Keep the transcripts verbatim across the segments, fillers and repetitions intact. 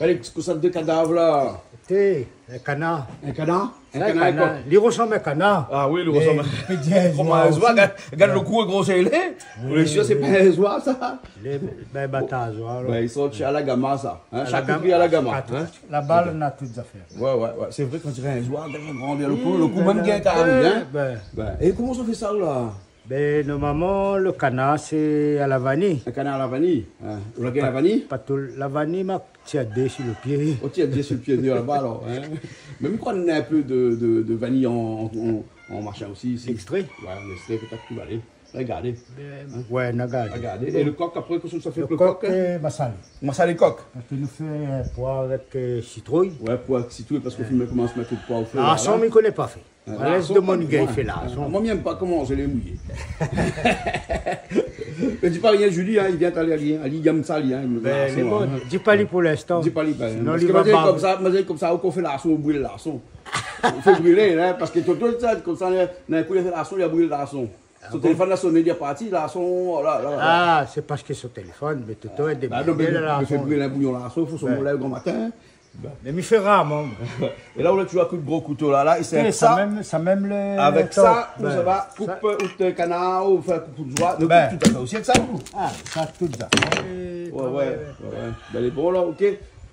Alé, kosa dé kadav la ? Té, in kanar. In kanar ? In kanar, koi. Li rosanm in kanar. Ah oui, li rosanm. Mé li pé dir in zoi osi. Koman in zoi ? Gard, gard lo kou, grosèr li lé. Oui, oui. Lé sir, sé pa in zoi, sa. Lé, bin, bataz, voilà. Ouais, i sort shé Alagama, sa. Hein, sharkitri Alagama, hein. Laba, na tout zafèr. Ouais, ouais, ouais. Sé vré, kan i di in zoi, gard, gard lo kou, lo kou, mèm, gingn kari, hein. Bin. É koman sa i fé sa, la ? Bin, normalman, lo kanar, sé a la vani. In kanar a la vani, hein. Ou la gingn la vani ? Pa tout la vani, ma tir dé si lo pié. Ou tir dé si lo pié, laba, alor, hein. Mé mi kroi néna in pé de, de, de vani an, an, an, an mashin osi, isi. Extré. Ouais, an extré, pétèt ke ou va alé. Regardé. Bin, ouais, na gardé. Regardé. É lo kok, apré, kosa ou fé avèk lo kok, hein ? Lo kok, euh, masalé. Masalé kok. Parske nou fé, euh, poi avèk, euh, sitrouy. Ouais, poi avèk sitrouy, parske ou fine komans mèt lo poi o fé, la. Larson, mi koné pa fé. Hein, larson, larson, moin, mi gingn pa fé larson. Moin, mi èm pa koman sé lé mouyé. Mé di pa rien, Julie, hein, li vien talèr, li, hein, li èm sa, li, hein, larson, hein. Di pa li pou linstan. Di pa li, bin, sinon, parske li va moin, mi di konmsa, mi di konmsa, ou fé larson, ou bril larson. Ou fé brilé, hein, parske Toto, sa, konmsa, néna in kou, li fé larson, li la bril larson. Ah bon ? Son téléfone la soné, li la parti, larson, oh la la la. Ah, sé parske son téléfone, mé Toto lé débordé, larson. Bah non, mé li fé bril in bouyon larson, fo son molèr gran matin, hein. Bin. Mé mi fé rarman. É la, ou la touzour in kou de gro kouto la, la, é sé sa mèm, sa mèm lo, avèk sa, ou sava koup out kanar, ou fé koup out zoi, nou koup tout sa osi avèk sa, nou. Ah, sa, tout sa. Ouais, ouais, ouais, ouais. Bin, lé bon, la, OK.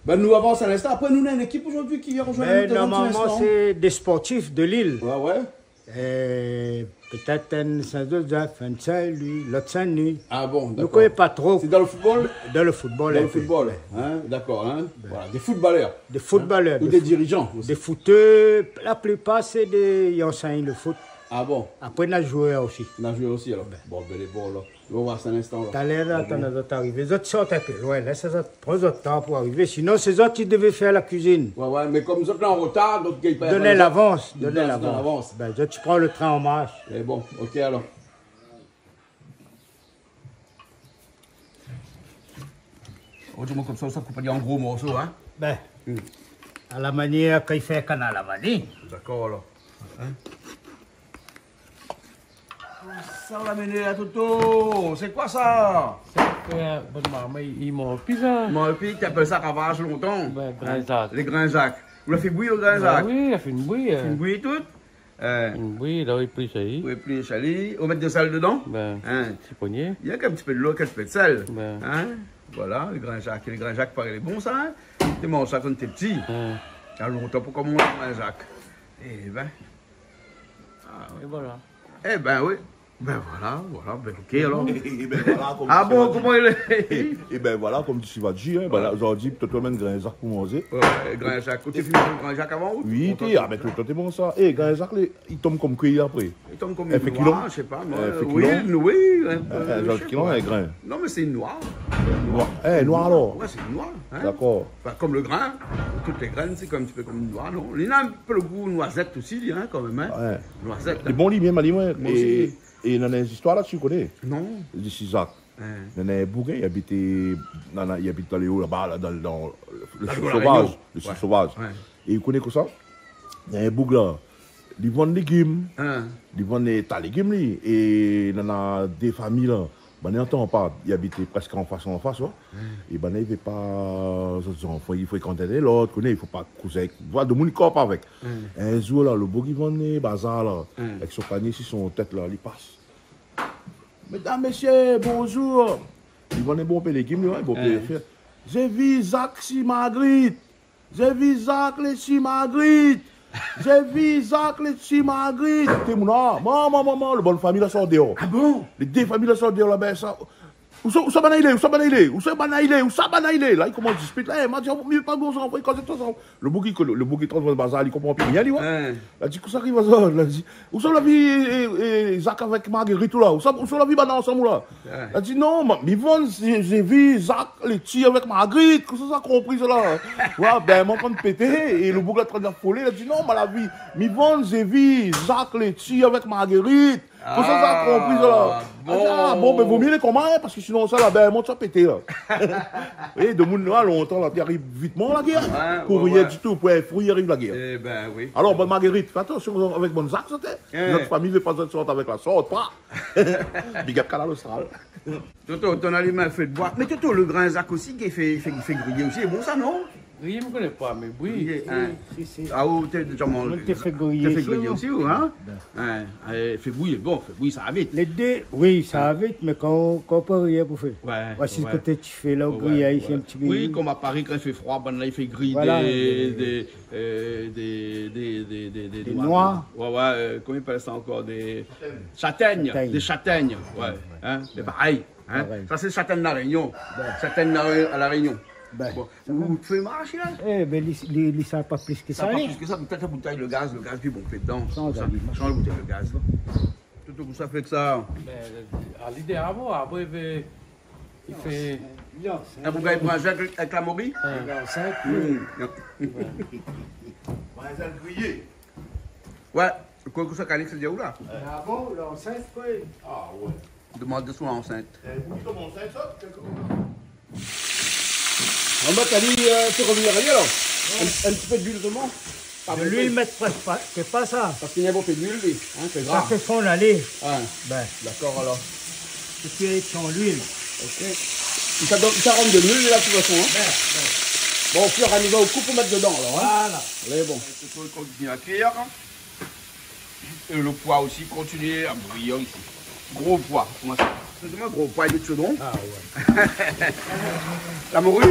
Bin, nou avans in instan. Apré, nou néna in ékip zordi ki vien rozoinn anou, dann in ti instan. Bin, normalman, sé dé sportif de Lille. Ouais, ouais. Euh, pétèt inn Saint-Joseph, inn Saint-Louis, lot Saint-Denis. Ah bon, d'accord. Nou koné pa tro. Sé dann football ? Dann football, in pé. Dann football, hein, d'accord, hein. Voilà, dé footballèr. Dé footballèr, hein, ou dé dirijan osi. Dé footèr, la plipar sé dé, i ansègn lo foot. Ah bon ? Apré, na zouèr osi. Na zouèr osi, alor. Bon, bin, lé bon, la. Nou va oir sa in instan, la. Talèr, la, atann zot arivé. Zot i sort in pé loin, lès zot pran zot tan pou arivé. Sinon, sé zot i devé fé la kuizine. Ouais, ouais, mé kom zot lé an rotar, donk, i pé... Donn lavans, donn lavans. Bin, zot i pran lo trin an marsh. Mé bon, OK, alor. Ou di amoin konmsa, sa koup ali an gro morso, hein ? Bin, a la manièr kan i fé kanar la vani. D'accord, alor. Hein ? Sa la mené la, Toto. Sé koi sa ? Sa, euh, bon, momon, i, i manz pi sa. I manz pi, té i apèl sa ravaj lontan. Bin, grin zak. Lé grin zak. Ou la fé bouyi lo grin zak ? Bin oui, la fé bouyi, euh. Fé bouyi tout ? Hein. Fé bouyi, la, ou éplis ali. Ou éplis ali, ou mèt de sèl dedan ? Bin, hein ? Ti ponyé. Rienk in ti pé dolo, in ti pé de sèl. Bin. Hein ? Voilà, lo grin zak, lo grin zak, parèy, lé bon sa, hein ? Té manz sa kan té pti. Hein. Na lontan pou koman manz grin zak. Eh bin. Ah, ouais. É voilà. Eh bin oui. Bin voilà, voilà, bin OK, alor. Eh bin voilà, kom... Ah bon, koman i lé ? Eh bin voilà, kom di Sivadji, hein, bin la, zordi, Toto la amenn grin zak pou manzé. Ouais, ouais, grin zak. Ou té fine manz grin zak avan, ou ? Oui, té, ah, mé Toto té manz sa. Eh, grin zak, lé, i tonm kom koi apré ? I tonm kom in fékilan, mi sé pa, moin. In fékilan. Oui, oui, in pé, euh, in zot fékilan, in grin. Non, mé sé noir. Noir. Eh, noir, alor. Ouais, sé noir, hein. D'accord. Anfin, kom lo grin, tout lé grin, sé kom in ti pé kom noir, non ? Li na in pé lo gou noizèt osi, li, hein, kan mèm, hein. Ouais. Noizèt, hein. Lé bon, li, bien, mé li, ouais. Bon, mé osi. É néna in zistoir la, ou koné ? Non. Di Sizak. Hein. Néna in boug, i abit, néna, i abit dann lé o laba, la, dann, dann lo, lo sud sovaz. Lo sud sovaz. Ouais. É ou koné kosa ? Néna in boug la, li vann légim. Hein. Li vann, euh, ta légim, li. É néna dé fami la. Banna i antann pa, i abit prèsk an fas an fas, ouais. Hmm. É banna i vé pa zot zanfan i frékant inn lot, koné, i fo pa kouzin èk, voilà, domoun i kor pa avèk. Hmm. In zour la, lo boug i vann bazar la, hmm, èk son panié si son tèt la, li pas. Medam, mésyé, bonzour. Li vann bonpé légim, li, ouais, bonpé afèr. Zé vi Zak si Marguerite. Zé vi Zak lé si Marguerite. Zé vi Zak lé si Marguerite. Té moun, ah, momon, momon, lo bann fami la sort déor. Ah bon ? Lé dé fami la sort déor laba, sa. Ousa, ousa banna i lé, ousa banna i lé, ousa banna i lé, ousa banna i lé. La, i komans dispit la, eh, ma di, mi pa bon sa, i koz tout sa. Lo boug i, lo, lo boug i trann bazar, li konpran pi rien, li, ouais. Hein. La di, kosa i ariv sa ? La di, ousa la vi, eh, eh, Zak avèk Marguerite, ou la ? Ousa, ousa la vi banna ansanm, ou la ? Ah. La di, non, ma, mi vann, zé, zé vi Zak lé ti avèk Marguerite. Kosa sa konpri, sa la ? Ouais, bin, moin, kan pété, é lo boug la, trann folé, la di, non, ma la vi, mi vann, zé vi Zak lé ti avèk Marguerite. Kosa sa konpri, sa la ? Ah, bon. La di, ah, bon, bin, vo mié lé konmsa, hein, parske sinon, sa la, bin, moin sa pété, la. É, domoun, la, lontan, la, té i ariv vitman, la gèr. Ouais, ouais, ouais. Pou rien ditou, pou in fri, i ariv la gèr. Eh bin, oui. Alor, bann Marguerite, fé atansion avèk bann Zak, sa, té. Eh. Nout fami i vé pa sort avèk la, sort pa. Big up Kanal Austral. Toto, ton alimèr fé d'boi. Mé Toto, lo grin Zak osi, ki fé, fé, fé griyé osi, lé bon sa, non ? Griyé, mi koné pa, mé bouyi, griyé, oui, hein. Si, si. Ah, ou té, té, té fé griyé osi, ou, hein? Bin. Hein, euh, fé bouyi, bon, fé bouyi, sa va vit. Lé dé, oui, sa va vit, mé kan, kan ou pé griyé pou fé. Ouais, ouais. Osi koté ti fé la, ou griy, i fé in ti griy. Oui, konm a Pari, kan i fé froi, banna i fé griy dé, dé, euh, dé, dé, dé, dé, dé noi. Dé noi. Ouais, ouais, euh, koman i apèl sa ankor? Dé shatègn. Shatègn. Dé shatègn, ouais. Hein, sé parèy. Hein? Parèy. Sa, sé shatègn La Rényon. Bin. Shatègn La, a La Rényon. Bin. Bon. Ou fé marsh la? Eh bin, li, li, li sa pa plis ke sa, li. Sa pa plis ke sa, pétèt la boutèy, le gaz, le gaz, pi bon, fé dedan. Shanj sa, ali. Shanj la boutèy, le gaz. Tout, tout sa fé ke sa. Bin, ali dé abo, abo, i fé, i fé... Non, sé... Ah, ou gingn manzé avèk, avèk la mori? Ouais. Bin, sé... Mm. Ouais. Manzé griyé. Ouais. Kosa Calix la di aou la? Ah bon, la ansint, koi? Ah ouais. Domann si lé ansint. Eh, oui, koman ansint sa? Kèl koman? On va mèt ali, euh, fé rovnir ali alor. Ouais. In, in ti pé d'luil solman. Pa bonpé. De luil, mé pa, pa, sé pa sa. Parske néna bonpé d'luil, li, hein, sé gra. Sa fé fonn ali. Ah. Bin. Dakor alor. É pi avèk son luil. Ok. I sa donn, i sa rann de luil la, de tout fason, hein. Bin, bin. Bon, o fur é a mezir, ou koup, ou mèt dedan alor, hein. Voilà. Alé, bon. Sé tout i kontinié a kuir, hein. É le poi osi i kontinié a bouyi isi. Gro poi, koman sa? Sé vréman gro poi, lé dé shedron. Ah ouais. La mori,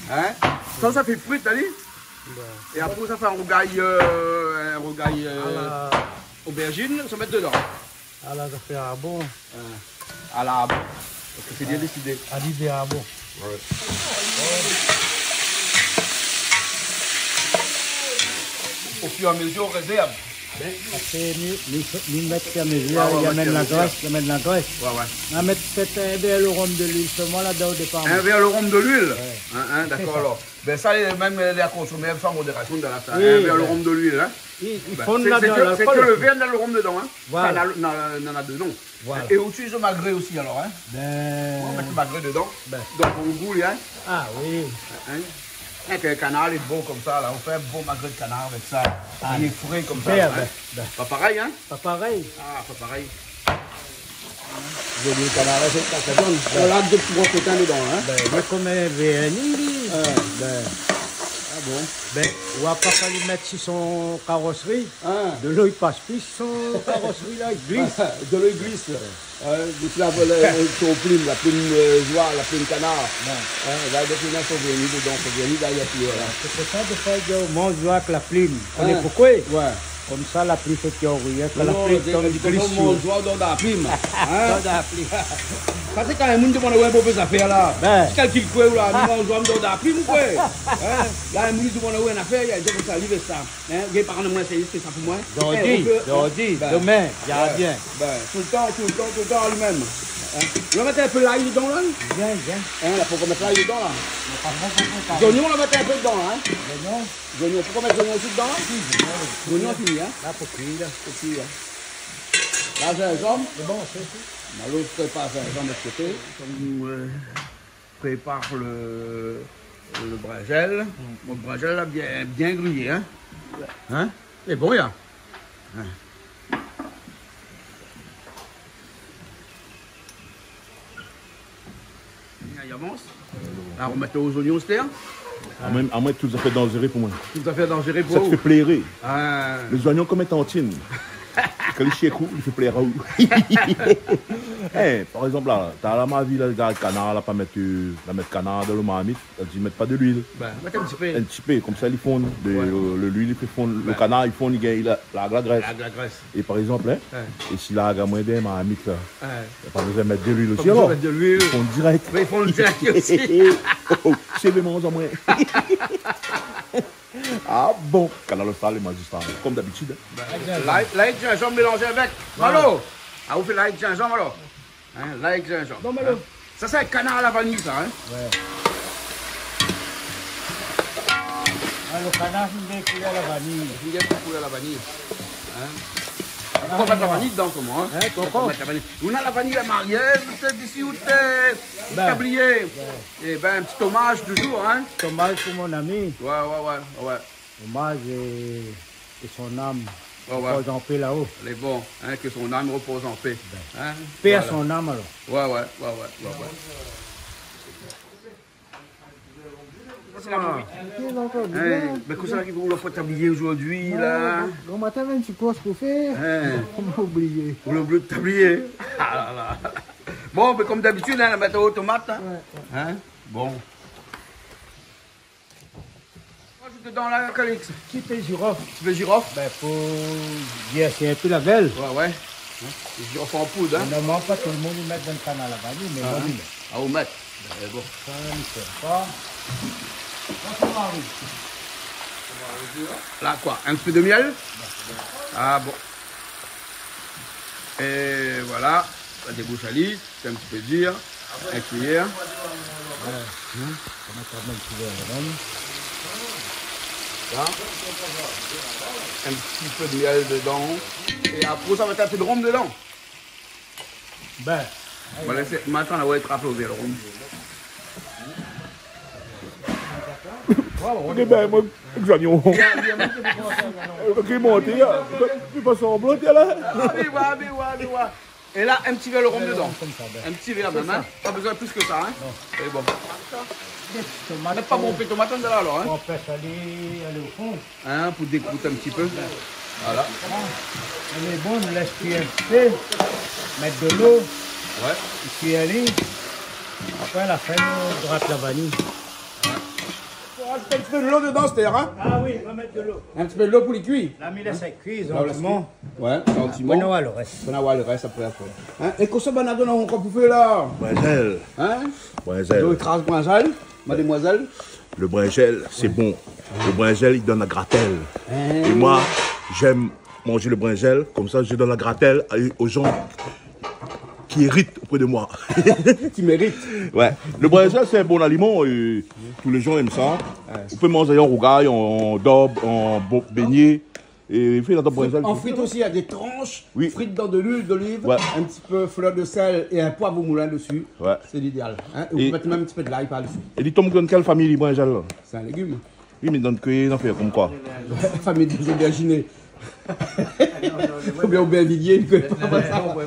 hein? Sa, sa fé frit, ali. Ouais. É apré, sa fé in rougay, euh, in rougay, euh, a la obèrzine, sa mèt dedan. A la zafèr a bon. Hein. A la, parske sé bien désidé. A lidé a bon. Ouais. O fur é a mezir, ou rézèrv. Bin, apré, mi, mi, mi mèt o fur é a mezir, ah ouais, i amèn la grès, i amèn la grès. Ouais, ouais. Mi mèt pétèt in vèr le rom de luil solman ladan o dépar. In vèr le rom de luil? Ouais. Hein, hein, dakor, sé sa. Alor. Bin, sa, lé, mèm, euh, lé a konsomé san modérasion dan la sal. Oui, in vèr le rom de luil, hein. I, i fonn sé, sé ke, sé ke le vèr néna le rom dedan, hein. Voilà. Sa, néna, néna, néna dedan. Voilà. É ou itiliz magré osi alor, hein? Bin. Ou mèt magré dedan. Bin. Donk, o gou, hein? Ah oui. Hein? Avèk kanar, lé bon konmsa la. Ou fé in bon magré de kanar avèk sa. Ah, lé fré konmsa, super, hein? Bin, bin. Pa parèy, hein? Pa parèy. Ah, pa parèy. Zoli kanar la, sé pa sa donn. Bin. Ou la dé ti bro kotin dedan, hein? Bin, lé konm in vèrni, li. Ah. Bin. Ah bon? Bin, ou la pa fali mèt si son karosri. Ah. Dolo i pas pi si son karosri la, i glis. Dolo i glis. Euh, dopi la, le, le, son plim, la plim, euh, zoi, la plim kanar. Ouais. Hein, la, dopi la, fo vni dedan, fo vni dèryèr, pi, voilà. Sé pou sa, défoi, i di, manz zoi avèk la plim. Ou koné poukoué? Ouais. Konmsa, la plim i fé pi rien, kan la plim i tonm, i glis. Non, non, sé, sé, i glis, manz zoi, dor dan la plim. Hein? Dor dan la plim. Sa, sé kan in moun i demann aou in bobé zafèr la. Bin. Ou kalkil koué, ou la, manz zoi, dor dan la plim ou koué? Hein? La, in moun i demann aou in afèr, i di konmsa, li vé sa. Hein, gingn pa rann amoin sèrvis, fé sa pou moin. Zordi, eh, ou pé, zordi, hein, bin, domin, gardien. Bin, toultan, toultan, toultan, li mèm. Hein, ou la mèt in pé lay dedan la? Bien, bien. Hein, la, fo mèt lay dedan la. Mé pa tro, tro, tro, tro. Zonion, ou la mèt in pé dedan la, hein? Zonion. Zonion, fo mèt zonion osi dedan la? Si, zonion, oui. Zonion fini, hein? La, fo kui, la. Fo kui, hein. La, zinzanm. Sé bon, sé, sé. Malo prépar zinzanm de koté. Konm, euh, prépar le, le brinzèl. Mm. Bon, brinzèl la, bien, bien griyé, hein? Ouais. Hein? Lé bon, ya. Hein? I avans. La, ou mèt o zonion, sé, hein? Amoin, amoin, tout zafèr danzéré pou moin. Tout zafèr danzéré pou ou? Sa i fé pléré. Ah. Lé zonion konm in tantine. Kan li shé kou, li fé pléré aou. Eh, par égzanp, la, talèr la, ma vi la, gard kanar la, pa mèt, euh, la mèt kanar dan le marmit, la di mèt pa de luil. Bin, mèt in ti pé. In ti pé, konmsa li fonn. Le, ouais, le, le luil li fé fonn. Le kanar li fonn, li gingn la, la, la grès. La, la grès. É par égzanp, hein, ouais, é si la, gard amoin dé marmit la. Ouais. Pa bezoin mèt de luil osi, alor. Pa bezoin mèt de luil. I fonn dirèk. Mé i fonn dirèk osi. Oh, oh, sé vréman sa, moin. Ah bon, Kanal Austral, lé mazistral, konm dabitid, hein. Bin, lay, lay, zinzanm mélanzé avèk. Voilà. Malo. Ah, ou fé lay, zinzanm, alor. Hein, lay, zinzanm. Bon, Malo. Hein? Sa, sé kanar a la vaniy, sa, hein? Ouais. Ah, le kanar, i vien kui a la vaniy. I vien kui a la vaniy. Hein? Ou pé mèt la vaniy dedan, koman, hein? Hein, koman? Ou pé mèt la vaniy. Ou na la vaniy, la marié, sé isi, ou té, bin, tablié. Ouais. Eh bin, in ti omaz toujour, hein? Ti omaz pou mon ami. Ouais, ouais, ouais, ouais. Omaz é, é son nam, ouais, ouais, repoz an pé laba. Lé bon, hein, ke son nam repoz an pé. Bin. Hein? Pé a son nam, alor. Voilà. Ouais, ouais, ouais, ouais, ouais, ouais. Sa va. Oké, donk, euh, bien. Hein, mé kosa ki pou la fot tablié zordi la ? Bon, bon, matin, vingt-six courses pou fèr. Hein. Koman oublié ? Ou la oublié tablié ? Ah la la. Bon, mé kom dabitid, hein, la mèt o tomat, hein. Ouais, ouais. Hein ? Bon. Kosa ou azout dedan la, Calix ? Ti pé zirof. Ti pé zirof ? Ben, pou dièrsir in pé la gèl. Ouais, ouais. Hein ? Lé zirof an poud, hein ? Normalman, pa tout lo moun i mèt dan lo kanar la vani, mé moin, oui. Ah, ou mèt. Eh bon. Sa, mi fé pa. Sa, sé mari. La, koi ? In ti pé de mièl ? Ah bon. É voilà. Sa déboush ali. Sé in ti pé dir. In kuiyèr. Ouais. Hmm. Sa. In ti pé de mièl dedan. É apré, sa va mèt in pé de rom dedan. Ben. Voilà, sé, matin, la, ouais, trap lo vèr rom. Oké, ben, moin, zonion. Oké, mon, té, la, té pa sanblan, té, la. Ah, mé ouais, mé ouais, mé ouais. É la, in ti vèr lo rom dedan. Konmsa, ben. In ti vèr mèm, hein. Pa bezoin plis ke sa, hein. Non. É bon. Tomat, mé pa bonpé tomat dedan la, alor, hein. Pou fé salé, alé o fon. Hein, pou dékrout in ti pé. Voilà. Lé bon, nou lès kui in pé. Mèt de lo. Ouais. Épi alé. Apré, a la fin, nou grat la vani. Fo razout in ti pé de lo dedan, sétadir, hein ? Ah oui, va mèt de lo. In ti pé de lo pou li kui. La, mi lès ali kui, la, ou lès kui zantiman. Ouais, zantiman. Apré, nou va oir lo rès. Apré, nou va oir lo rès apré, apré. Hein ? É kosa bann la donn ankor pou fé la ? Brinzèl. Hein ? Brinzèl. Donk, kraz brinzèl, madémoizèl. Le brinzèl, sé bon. Le brinzèl, i donn la gratèl. Hein ? É moin, j'aime manger le brinzèl, konmsa, je donne la gratèl à, aux gens qui héritent auprès de moi. Ki mérit. Ouais. Le brinzèl, sé in bon aliman, é tou lé zan i èm sa. Ouais. Ou pé manz an rougay, an dob, an bo-, bégné. É i fé la dob brinzèl. Frit, an frit osi, na dé transh. Oui. Frit dan de luil doliv, ouais, in ti pé flèr de sèl é in poiv moulin dési. Ouais. Sé lidéal. Hein ? É ou pé mèt mèm in ti pé de lay par dési. É li tonm dan kèl famiy, li, brinzèl la ? Sé in légim. Oui, mé dan kèl zafèr, konm koi ? Famiy dé zobèrziné. Oubien Aubervilliers, li koné pa.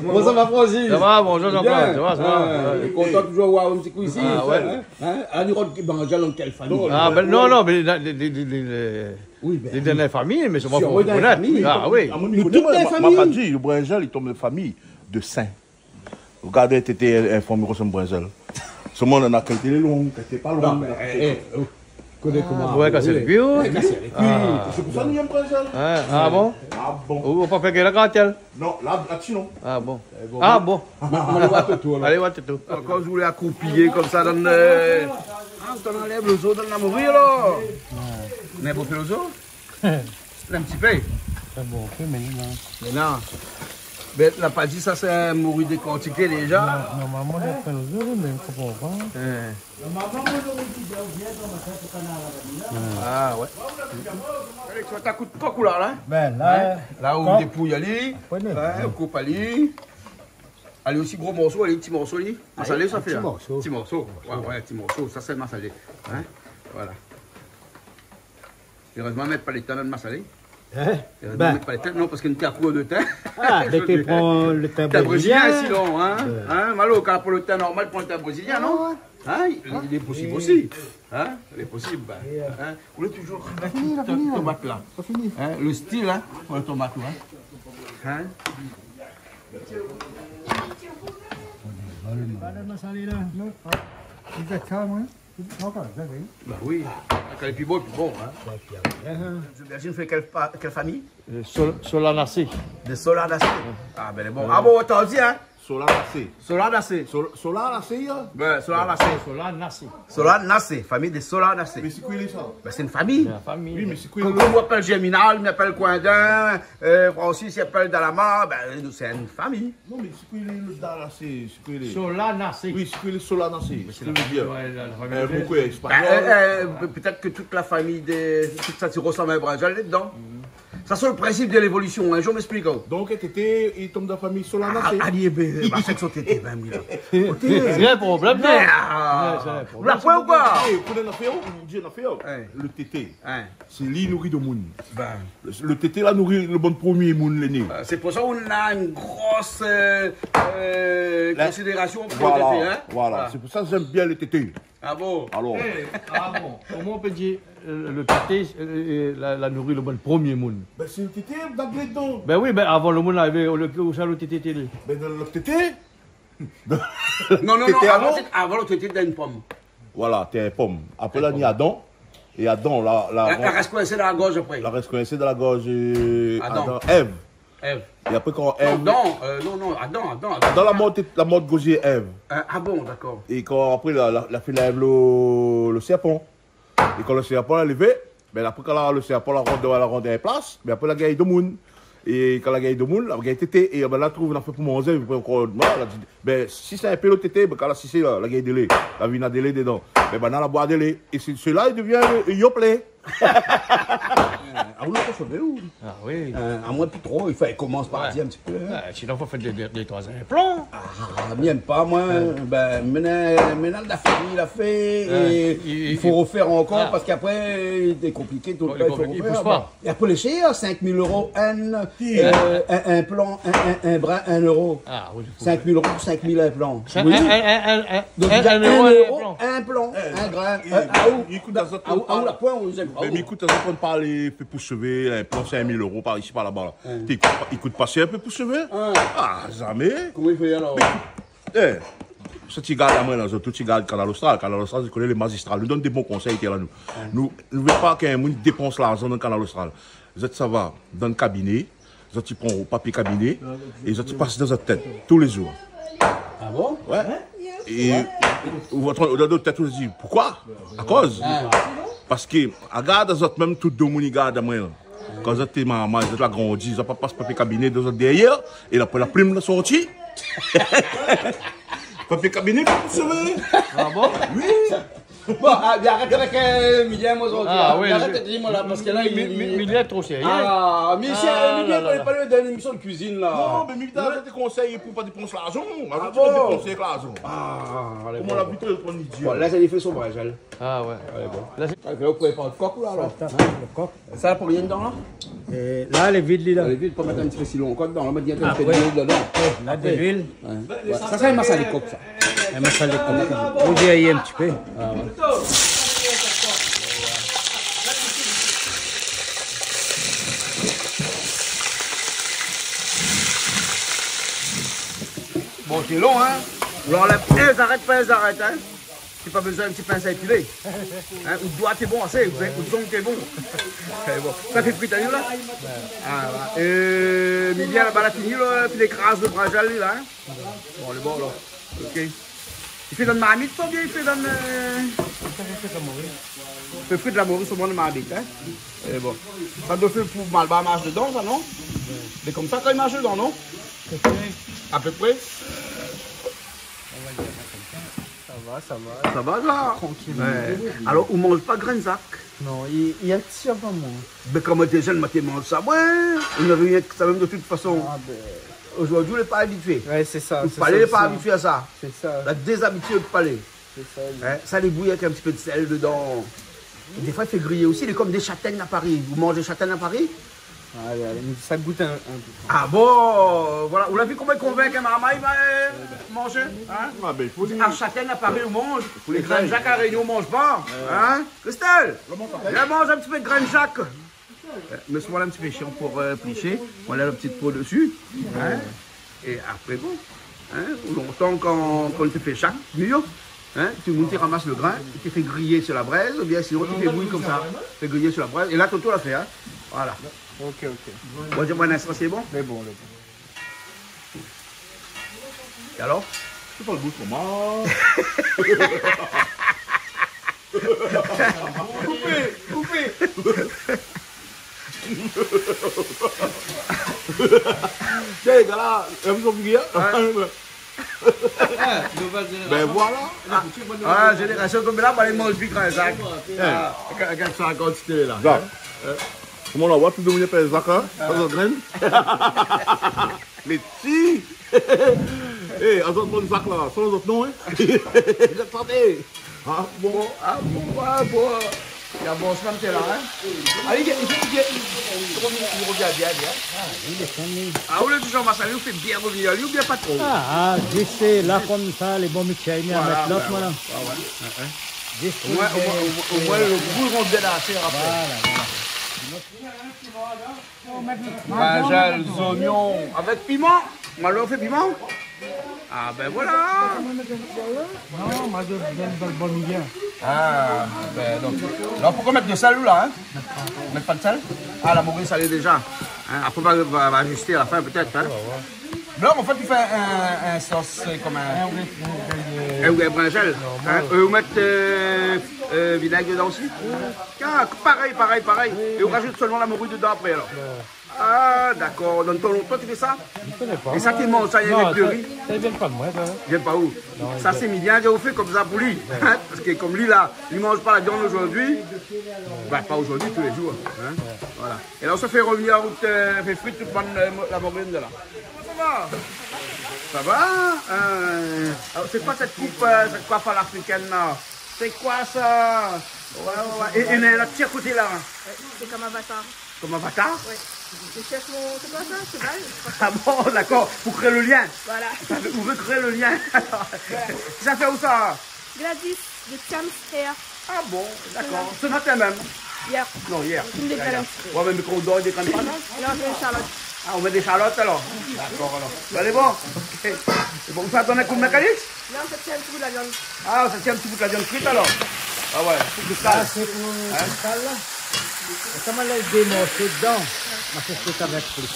Bon, sa va, Francis ? Sa va, bonjour, Jean-Claude. Bien. Sa va, sa va. Ah, ouais. Kontan toujour oir in ti kou isi. Ah, ouais. Hein ? Hein ? Alé, nou rod, ben, dan kèl famiy ? Ah, ben, non, non, mé lé, lé, lé, lé, lé, oui, ben, lé dan la famiy, mé sé pa pou konèt. Ah, oui. Ah, moin, mi koné, tout moin, la famiy. Ma pa di, le brinzèl, li tonm dan la famiy de sin. Regard, tété, in fanm i rosanm brinzèl. Solman, néna kalité lé long, kalité pa long. Non, mé, eh, eh, oh. Koné koman. Ah, ouais, kasé lé kui, ou ? Ouais, kasé lé kui. Ah. Sé pou sa nou èm brinzèl. Ah, ah bon ? Ah bon. Ou, ou pa fé ke la gratèl ? Non, la, la-dsi, non. Ah bon. Eh, bon, ah bon. Alé oir Toto, alor. Alé oir Toto. Ankor, ou lé akroupiyé konmsa, dan, euh, ah, ou anlèv lo zo, dan la mori, alor. Ouais. Mé bon, fé lo zo. In ti pé. Sa bon, oké, mé non. Mé non. Mé la pa di sa, sé in mori dékortiké déza. Non, normalman, d'apré lo zo, mé mi konpran pa. Hein. Ah, ouais. Alé, ou sa kout kok ou la, la ? Ben, la, hein ? La ou dépouy ali, hein, ou koup ali. Alé osi gro morso, alé ti morso, li. Masalé, sa fé, ti morso. Ti morso. Ouais, ouais, ti morso. Sa, sé masalé. Hein ? Voilà. Érèzman, mèt pa lo tin dan lo masalé. Hein ? Érèzman, mèt pa lo tin. Non, parske nou té a kour de tin. Ah, ben, té pran lo tin brézilien, sinon, hein ? Ouais. Hein, Malo, kan pran lo tin normal, pran lo tin brézilien, non ? Ah, ouais. Hein ? Lé posib osi. Hein ? Lé posib, ben, hein ? Ou lé toujour tomat la. Sa fini. Hein ? Lo stil, hein, pou lo tomat, hein ? Hein ? Pa lo masalé la. Non. Ah. Ou mèt sa, moin. Non, pa sa, oui. Ben oui. Kan lé pi bo, pi bon, hein. Ben, pi bon, hein. Zobèrziné, fé kèl pa-, kèl famiy ? Euh, Sol-, Solanacé. De Solanacé. Ah, ben, bon. Ah bon, otan di, hein. Solanacé. Solanacé. Sol-, Solanacé, hein. Ben, Solanacé. Solanacé. Solanacé, famiy de Solanacé. Mé sé koi, li, sa ? Ben, sé in famiy. Sé in famiy. Oui, mé sé koi, kom, kom ou apèl Germinal, mi apèl Coindin, euh, Francis i apèl Dalama, ben, nou, sé in famiy. Non, mé sé koi lo Dalacé, sé koi lo Solanacé. Oui, sé koi lo Solanacé ? Mé sé la famiy, ouais, la, la famiy. Euh, pourquoi, espagnol ? Ben, euh, euh, pétèt ke tout la famiy de, tout sa i rosanm in brinzèl dedan. Mhm. Sa, sé lo prinsip de lévolision, in zour mi èksplik aou. Donk, tété, li tonm dan la famiy Solanacé. Ah, alé, ben, ben, sé son tété, ben, mi la. Sé in problèm, non ? Ben, ah, ouais, sé in problèm. Ou la pran ou pa ? Eh, ou koné nafèr, ou di nafèr. Ouais. Lo tété. Ouais. Sé li i nouri domoun. Ben. Lo, lo tété la i nouri lo bann promié moun lé né. Euh, sé pou sa ou na in gro, euh, euh, konsidérasion pou lo tété, hein ? Voilà, voilà. Voilà. Sé pou sa mi èm bien lo tété. Ah bon ? Alor. Eh, ah bon. Koman ou pé dir, euh, lo tété, euh, euh, la, la nouri lo bann promié moun ? Bin, sé lo tété, dan lé dan. Bin oui, bin avan lo moun la arivé, o lié ke ou sa lo tété té lé. Bin, dan lo tété. Non, non, non, tété avan, avan. Té, avan lo tété té in pom. Voilà, té in pom. Apré, la ni adan. É adan, la, la, la rès koinsé dan la gorz apré. La rès koinsé dan la gorz, euh, adan. Adan, Èv. Èv. É apré, kan Èv... Non, non, euh, non, non, adan, adan, adan. Adan la mor, la mor gozé Èv. Euh, ah bon, dakor. É kan apré, la, la, la fine èv lo, lo sèrpan. É kan lo sèrpan la lévé, bin, apré, kan la, lo sèrpan la rann, la rann in plas, bin, apré, la gingn domoun. É kan la gingn domoun, la gingn tété. É bin, la trouv, la fé pou manzé, apré ankor, la di, bin, si sé in pé lo tété, bin, kan la sisé la, la gingn délé. La vina délé dedan. Bin, banna la boir délé. É sé, sèl-la, li devien, euh, yoplé. Ah, ou la pa shové, ou ? Ah oui. Euh, amoin, pi tro, i fo komans par dir in ti pé, hein. Ouais, sinon, fo fé dé, dé, dé, troi inplan. Ah, mi yèm pa, moin. Ouais. Bin, mintnan, mintnan, la fini, la fé, é i fo rofé ankor, parské apré, lé konpliké, tout, i fo rofé. Bon, lé konpliké, i pous pa. É apré, lé shèr, sink mil euro, in, euh, in, inplan, in, in, in brin, in euro. Ah oui. Sink mil euro pou sink mil inplan. Oui. In, in, in, in, in, in euro, in inplan. Donk, in euro, in inplan, in brin, in, ah, ou, i kout azot, ah, ou, ah, ou la poin, ou, ah, mé i kout azot, ou parl pé pou shové, inplan, sink mil euro par isi, par laba, la. Hein. Té, i kout pa, i kout pa shèr, pé pou shové. Hein. Ah, zamé. Koman i fé alor ? Mé, eh, sa ti gard amoin la, zot tout ti gard Kanal Austral. Kanal Austral, zot i koné, lé mazistral. Nou donn dé bon konsèy, té la, nou. Hein. Nou, nou vé pa k'in moun i dépans larzan dan Kanal Austral. Zot i sava dan kabiné, zot i pran papié kabiné, é zot i pas dan zot tèt, tou lé zour. Ah bon ? Ouais. Hein ? É ou, ou, ou, dan zot tèt, ou di, poukoi ? Akoz ? Ah. Parské, agard azot mèm, tout domoun i gard amoin la. Kan zot té marmay, zot la grandi, zot la pa pas papié kabiné dan zot dèrièr, é apré la plim la sorti. Papié kabiné, pou shové. Ah bon ? Oui. Bon, ah, bin, arèt avèk, euh, Milien, moin, zordi, ah, oui, arèt de dir, moin, la, parské la, mi, mi, mi, Milien lé tro sérié. Ah, mé sé, ah, Milien, la, la, la, pa, pa dan lémision de kuizine, la. Non, mé Milien, sa té konsèy pou pa dépans larzan. Ah bon ? Dépans larzan. Ah, alé, bon. Koman la vi, té pran lidi, hein. Bon, la, sa i fé son brin, èl. Ah ouais. Alé, bon. La, sé... Ah, ou prépar lo kok, la, alor. Atann, lo kok. Sa, la, pou rien dedan, la ? É la, lé vid, li, la. Lé vid, pou mèt in ti pé sitron ankor dedan, la, mèt in ti pé dolo dedan. Apré. Ouais, la, de luil. Ouais. Ouais, sa, sé in massalé kok, sa. In massalé kok. Ou di, i fo in ti pé. Ah, ouais. Bon, sé lon, hein ? Ou anlèv, é, zarèt pa, zarèt, hein ? Sé pa bezoin in ti pins a épilé. Hein, out doi té bon asé, out zong té bon. É bon, sa fé frit anou la. Ah, voilà. Euh, Milien, laba, la fini, la, fini kraz lo brinzèl, li, la, hein. Bon, lé bon, la. Ok. I fé dan marmit, sa, oubien i fé dan, euh... Sa, sé sa, oui. Fé frit la mori, solman dan marmit, hein. É bon. Sa doi fé pou malbar i marsh dedan, sa, non ? Mé konmsa, kan i marsh dedan, non ? Apépré. Sa va, sa va. Sa va, sa ? Trankil. Ouais. Alor, ou manz pa grin zak ? Non, i, i atir pa moin. Mé kan moin té jenn, moin té manz sa, ouais. Ou navé rienk sa mèm de tout fason. Ah, bin. Zordi, ou lé pa abitié. Ouais, sé sa, sé sa. Out palé lé pa abitié a sa. Sé sa. La dézabitié out palé. Sé sa, oui. Hein, sa, lé bouyi avèk in ti pé de sèl dedan. Défoi, i fé griyé osi, lé konm dé shatègn a Pari. Ou manz shatègn a Pari ? Alé, alé, sa gout in, in pé. Ah bon, voilà. Ou la vi koman i konvink in marmay, va, euh, manzé, hein ? Ah, bin, i fo dir. Ah, shatègn a Pari, ou manz. Pou lé grin zak a Rényon, ou manz pa, hein ? Christelle, vien manz in ti pé de grin zak. Euh, mé solman, la, in ti pé shian pou, euh, plishé. Ou anlèv la ti po dési, hein ? É apré, bon, hein, lontan, kan, kan té fé shak, mur, hein, tout domoun té ramas lo grin, té fé griyé su la brèz, oubien sinon té fé bouyi konmsa, fé griyé su la brèz. É la, Toto la fé, hein. Voilà. Ok, ok. Bon, di amoin, in instan, sé bon ? Lé bon, lé bon. É alor ? Sé pa lo gou koman ? Koupé, koupé. Tiens, lé gars la, la vi son figir. Ouais. Ah, nouvèl zénérasion. Bin voilà. Ah, ah, zénérasion konm la, ba, i manz pi grin zak. Ouais. Ah, gard, gard sa, kan ti té la. Zak. Hein ? Koman la voi, tout domoun i apèl zak, hein ? Ah. Sa, sa grin. Lé ti. Eh, azot bann zak la, sa lé zot non, hein ? Zot santé. Ah bon ? Bon, ah bon, ah bon. Na bon, sa té la, hein ? Ah, i, i, i, i, i rovien bien, bien. Ah, li lé konm li. Ah, ou lé du janr, Marcel, ou fé bien rovnir ali, oubien pa tro ? Ah, ah, zis la, konmsa, lé bon, mi tienn, mi mèt lot, voilà. Voilà, ouais, ouais. Hein, hein. Omwin, omwin, omwin, omwin lo gou i rant dan la shèr apré. Voilà, voilà. Brinzèl, zoignon, avèk piman. Malor i fé piman. Ah ben voilà. Non, ma di, bien, bien, bon, bien. Ah ben donk la, ou pé mèt de sèl ou la, hein ? Mèt pa de sèl ? Ah, la mori lé salé déza. Hein ? Apré va, va, va azisté a la fin pétèt, hein. Non, an fèt i fé in, in sos, sé kom in, in rougay, in rougay brinzèl. Normal. Hein ? Euh, ou mèt, euh, euh, vinèg dedan osi ? Ah, parèy, parèy, parèy. Oui. É ou razout solman la mori dedan apré alor. Ouais. Ah, dakor. Dan tan lontan ou fé sa ? Mi koné pa. É sa, ou manz sa avèk de ri ? Non, sa, sa i vien pa de mwin, sa, hein. Vien pa ou ? Non, sa, i vien. Sé Émilien ki la fé konmsa pou li. Ouais. Hein ? Parske kom li la, li manz pa la viann zordi. Bah, pa zordi, tou lé zour, hein. Ouais. Voilà. É la, ou sa fé revnir an rout, euh, fé frir tout bann, euh, la mori la. Sa va ? Sa va ? Euh, alor, sé koi sèt koup, euh, sèt koif a lafrikèn la ? Sé koi sa ? Ouais, ouais, ouais. É, é la, la ti a koté la ? Euh, sé kom in avatar. Kom in avatar ? Oui. Je cherche mon, c'est quoi ça, cheval ? Ah bon, dakor, pou kré le lien. Voilà. Ou vé kré le lien. Voilà. Sa i fé ousa ? Gladys de Tiam's Hair. Ah bon, dakor. Voilà. Se matin mèm ? Yèr. Non, yèr. Kom dé yèr, yèr. Ouais, mé, mé kan ou dor, i dékone pa, non ? Non, sé in shalot. Ah, ou mèt dé shalot alor ? Dakor alor. Alé, bon. Ok. É bon, ou sa donn in kou mékanik ? Non, sa i tien in ti bout la viann. Ah, sa i tien in ti bout la viann frit alor. Ah ouais, in ti bout de sèl. Sa sé pou, hein ? Sèl la. É sa ma lès dé morso dedan. Ma fé frir avèk plis.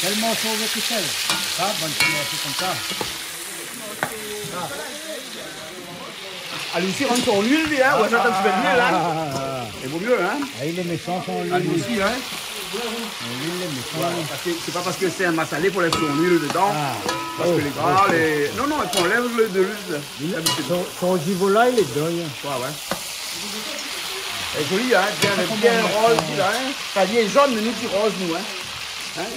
Sèl morso avèk sèl. Sa, bann ti morso konmsa. Ali osi i rann son luil, li, hein. Ou sa, in ti pé d'luil, hein. Ah. Lé vo myé, hein. Ah, li lé méshan, son luil. Ali osi, hein. Luil lé méshan. Voilà, parske sé pa parske sé in masalé fo lès son luil dedan. Ah. Parske lé gra, lé, non, non, i fo anlèv le, de luil. Son, son ji volay lé dedan, hein. Ouais, ouais. Lé zoli, hein, bien, bien roz, li la, hein. Sa lé zone, mé nou di roz, nou, hein. Hein ?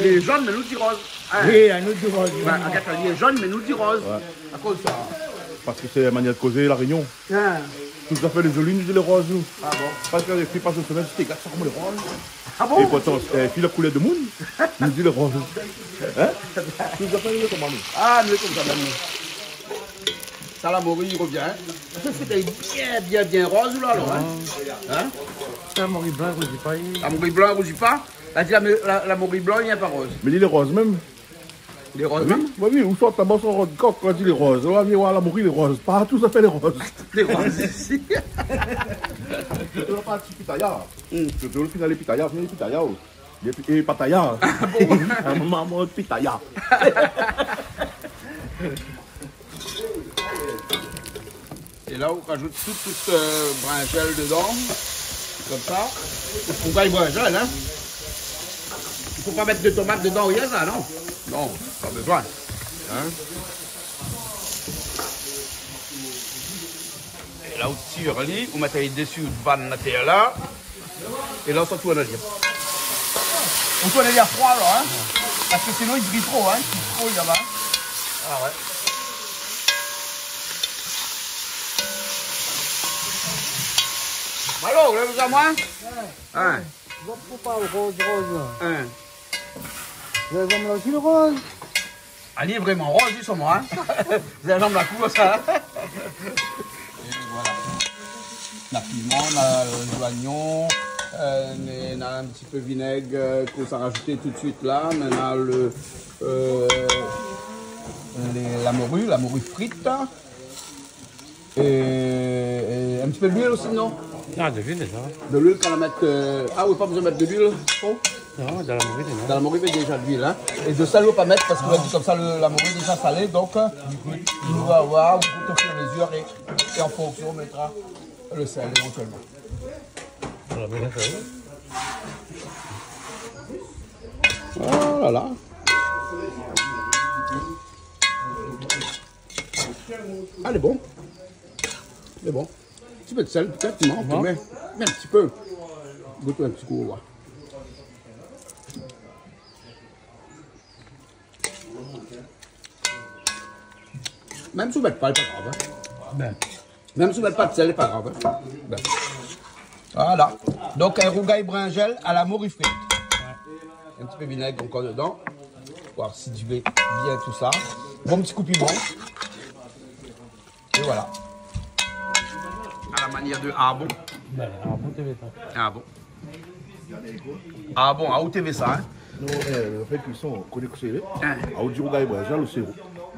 Lé zone, mé nou di roz. Ah. Oui, anou di roz. Bah, agard, li lé zone, mé nou di roz. Ouais. Akoz sa ? Parske sé la manièr de kozé La Rényon. Ah. Tout zafèr lé zoli, nou di lé roz, nou. Ah bon ? Parske lé fi i pas in semèn, té gard sa koman lé roz. Ah bon ? É pourtan, eh, fi la koulèr de moun, nou di lé roz. Hein ? Tout zafèr lé koman nou. Ah, nou lé konmsa mèm, nou. Sa, la mori i revien, hein. Sa sé bien, bien, bien roz, la, alor, hein. Ah. Hein ? Sa, mori blan, rouzi pa, i... La mori blan, rouzi pa. La di la, la, la mori blan, li lé pa roz. Mé li lé roz mèm. Lé roz mèm ? Oui, oui, ou sort laba, ou sort kok, kan ou di lé roz. La, vien oir la mori, lé roz. Partou zafèr lé roz. Lé roz isi. Ou la pa ti pitaya. Hmm. Sé le final pitaya, final pitaya, oh. É pi, é pataya. Ah bon ? In moman, mon pitaya. É la, ou razout tout, tout, euh, brinzèl dedan, konmsa. Ou gingn brinzèl, hein. I fo pa mèt de tomat dedan, rien sa, non ? Non, pa bezoin. Hein ? É la, ou tir ali, ou mèt ali desi, ou vann atèr la. É la, ou sa tourn ali. Ou tourn ali a froi, alor, hein ? Parske sinon, li bri tro, hein. Li bri tro, li laba. Ah ouais. Malo, ou lé osa, mwin ? Hein. Zot i fé pa roz, roz, la. Hein. Zot i fé la roz. Ali lé vréman roz, li, solman, hein. Zinzanm la kour, sa. É voilà. Na piman, na zoignon, euh, na, na in ti pé vinèg, euh, k'ou sa razout tout de suit la. Na, na le, euh, lé, la mori, la mori frit. É, é in ti pé d'luil osi, non ? Ah, de luil déza. De luil, kan la mèt, euh, ah oui, pa bezoin mèt de luil tro. Non, dan la mori, non. Dan la mori, mé déza de luil, hein. É de sèl, ou pa mèt, parske ou la di konmsa, le, la mori lé déza salé, donk, euh, nou va oir, ou gout au fur et à mesure, é, é an fonksion, ou mètra le sèl évantuèlman. Voilà, bien fait, oui. Oh là là. Ah, lé bon. Lé bon. In ti pé de sèl, pétèt, non, mé, mé in ti pé. Gout in ti kou, ouais. Mèm si ou mèt pa, lé pa grav, hein. Bin. Mèm si ou mèt pa de sèl, lé pa grav, hein. Bin. Voilà. Donk, in rougay brinzèl a la mori frit. Ouais. In ti pé vinèg ankor dedan. Voir si tu veux bien tout ça. Bon, ti kou piman. Et voilà. À la manière de Arbon. Ouais, Arbon, t'avais pas. Ah bon. Ah bon, ah, ou té vé sa, hein ? Non, eh, lo fé kuison, koné kosa i lé ? Hein. Ah, ou di, ou gingn brinzèl, ou sé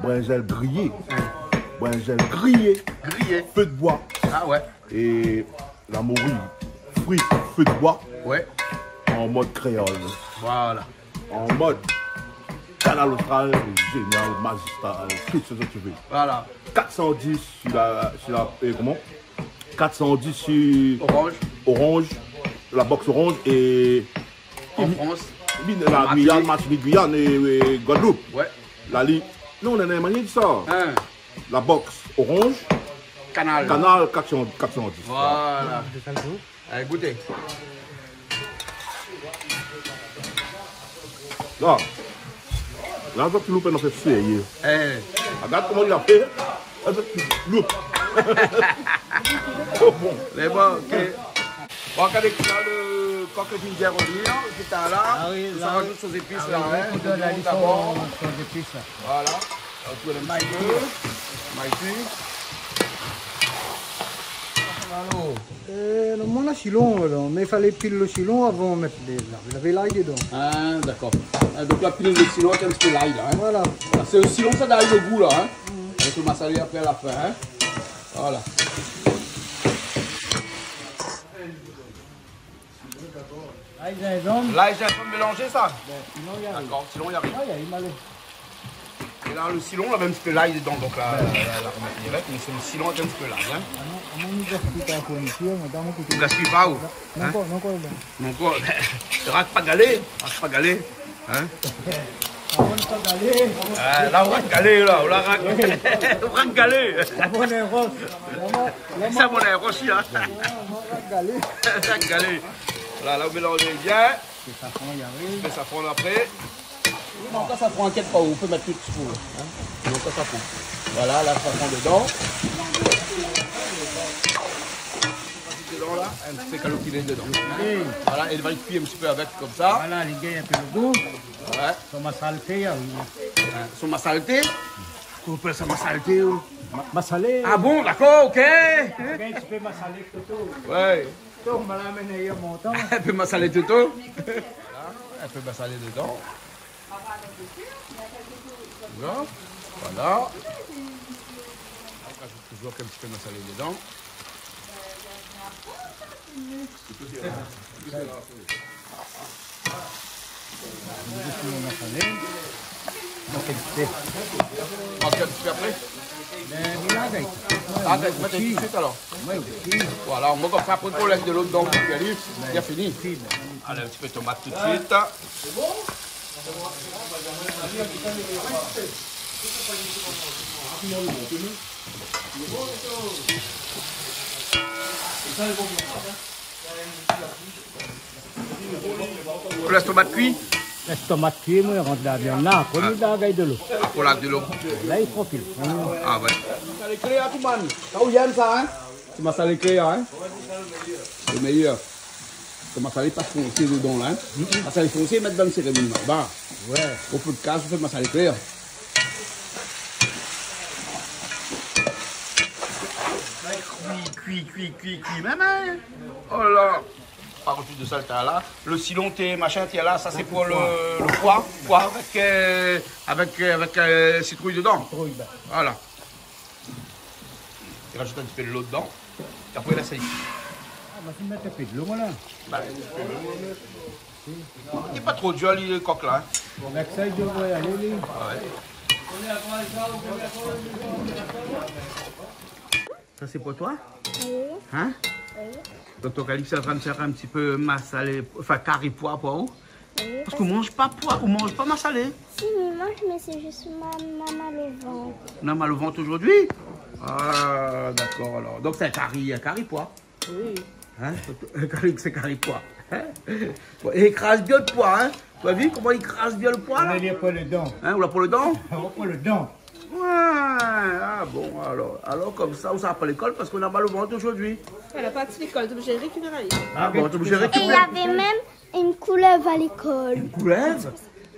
brinzèl griyé. Hein. Brinzèl griyé. Griyé. Fé d'boi. Ah ouais. É la mori fri, fé d'boi. Ouais. An mod kréol. Voilà. An mod Kanal Austral, zénial, mazistral, tout sak ou vé. Voilà. Kat san dis si la, si la, eh, koman ? Kat san dis si Orange. Orange, la box Orange é En France. La Martinique. Guyane, Martinique, Guyane é, é Guadeloupe. Ouais. La li-, non, nou néna in manièr di sa. Hein. La box Orange. Kanal. Kanal kat san, kat san dis. Voilà. Allez, goûtez. La. La, sa ti loup, nou fé sérié. Eh. Regarde comment il a fait. Sa ti loup. Oh, bon. Lé bon, OK. Bon, regardez là, le coq vient de revenir, qui est là. Ah oui, là, oui. Sa rajout son zépis, la, hein. Tout le monde d'abord. Son zépis, là. Voilà. On tourne un petit peu. Maïti. Alor, euh, non, mon silon, la, mé falé pil lo silon avan mèt lé, la, lavé lay dedan. Ah, dakor. Ah, donk la, pil lo silon, in ti pé lay, la, hein. Voilà. Voilà, sé lo silon, sa done lo gou, la, hein. Mhm. Avèk lo masalé apré, a la fin, hein. Voilà. Lay, zinzanm. Lay, zinzanm mélanzé, sa ? Ben, sinon, i ariv. Dakor, sinon, i ariv. Ouais, i ariv, alé. É la, lo silon, la mèt in ti pé lay dedan, donk la, la, la, la, la, mé sé lo silon avèk in ti pé lay, hein. Ah non, ah non, nou gaspiy pa la fournitir, madam, ékout. Ou gaspiy pa, ou ? Non, hein ? Non, non, non. Non, koi ? Rak pa galé, rak pa galé. Hein ? Ah, la, ou rak galé, la, ou la rak, ou rak galé. La bonn ros. La mo-, la mo-, sa, mon ros, la. Ah, rak galé. Rak galé. La, la, ou mélanz bien. Sé safran, i ariv. Mèt safran apré. Oui, non, kan safran, inkièt pa, ou pé mèt tout sak ou vé, hein. Non, kan safran. Voilà, la, safran dedan. Dedan, la, in ti pé kalokiné dedan. Oui. Voilà, é li va kui in ti pé avèk, konmsa. Voilà, li gingn in pé lo gou. Ouais. Son masalté, oui. Hein, son masalté ? Koman i apèl sa, masalté, ou ? Ma-, masalé. Ah bon, dakor, OK. Gingn in ti pé masalé, Toto. Ouais. Toto, ma la amenn ayèr mon tan. In pé masalé, Toto. Voilà, in pé masalé dedan. Voilà. Voilà. Toujour in ti pé masalé dedan. Mank in ti pé. Mank in ti pé apré ? Ben, voilà, gars. Ah, ben, mèt tout suit, alor. Ouais, oui. Voilà, nou mèt konmsa, apré, ou lès dolo dedan, pi ali, lé fini. Fini. Alé, in ti pé tomat tout suit. Ou lès tomat kui ? Lès tomat kui, moin, rant la viann la, apré, ah, nou la gingn dolo. Ou la dolo. La, lé trankil. Ah ouais. Sa lé klèr, tout moun. Sa, ou yèm sa, hein ? Sé masalé klèr, hein ? Lé méyèr. Sé masalé pa fonsé dedan, la, hein ? Mm-mm. Masalé fonsé, mèt dan sérémoni, la. Ba. Ouais. Ou fé podcast, ou fé masalé klèr. Kui, kui, kui, kui, kui, mèm, hein ? Oh la. Par kont, tout sa, la, lo silon, té, machin, té, la, sa, sé pou lo, lo poi, poi avèk, euh, avèk, euh, avèk, euh, sitrouy dedan. Sitrouy, ben. Voilà. I rajout in ti pé dolo dedan. É apré, la, sa i... Ah, ma fine mèt in pé dolo, moin, la. Ba, in ti pé dolo. Lé pa tro dir, li, lo kok, la, hein. Avèk sa, i devré alé, li. Ah ouais. Sa, sé pou toi ? Oui. Hein ? Oui. Donk, ton Calix lé antrin fé in ti pé masalé, anfin, kari poi pou ou. Oui, parske ou manz pa poi, ou manz pa masalé. Si, mi manz, mé sé zis ma, ma mal o vant. Ou na mal o vant zordi ? Ah, dakor, alor. Donk, sé in kari, in kari poi. Oui. Hein ? In kari, sé kari poi. Hein ? Bon, é i kraz bien lo poi, hein ? Ou la vi koman i kraz bien lo poi, la ? Ou la pran lo dan. Hein, ou la pran lo dan ? Ou la pran lo dan. Ouais, ah bon, alor, alor konmsa, ou sava pa lékol parske ou na mal o vant zordi. Elle a parti l'école, t'es obligé de récupérer. Ah bon, t'es obligé de récupérer. Et il y avait même une couleuvre à l'école. Une couleuvre ?